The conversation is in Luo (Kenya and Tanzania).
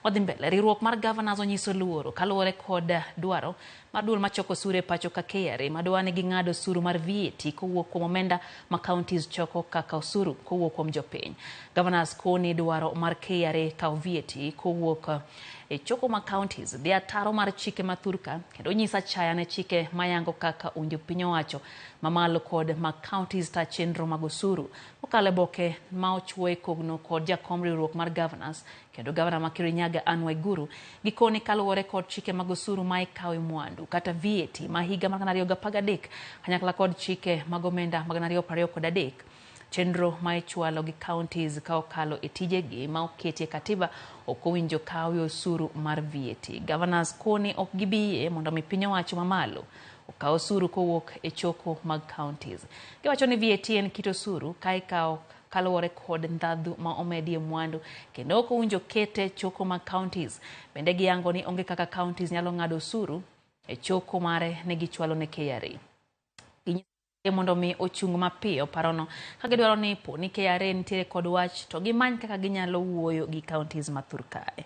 Wadhi mbele, riwruok mar governors onyiso luoro kaluwore kod dwaro mar duol machoko osuru e pacho ka KRA madwa ni ging'ad osuru mar VAT kowuok kuom omenda ma counties choko kaka osuru kowuok kuom jopiny. Governors koni dwaro mar KRA kawo VAT kowuok e choko ma counties dhi ataro mar chike ma thurka kendo nyiso achaya ne chike mayango kaka owinjo piny owacho mamalo kod mag counties ta chenro mag osuru. Kokalo e boke ma ochuo e kogno kod jakom riwruok mar governors kendo gavana ma Kirinyaga Anne Waiguru gikone kaluwore kod chike mag osuru ma ikawo e mwandu kata VAT ma higa mar 2013 kanyakla kod chike mag omenda mag 2023 chenro ma ichwalo gi counties ka okalo e tijegi ma oketi e katiba ok owinjo kawe osuru mar VAT. Governors koni ok gibi yie mondo mi piny owacho mamalo okaw osuru kowuok e choko mag counties. Giwacho ni VAT en kit osuru ka ikawo kaluwore kod ndhadhu ma omedie mwandu kendo ok owinjo kete choko mag counties. Bende giyango ni onge kaka counties nyalo ng'ado osuru e choko mare ne gichwalo ne KRA. Ginyiso mondo mi ochung mapiyo parono ka gidwaro ni po ni KRA nitiere kod wach to gimany kaka ginyalo wuoyo gi counties ma thur kae.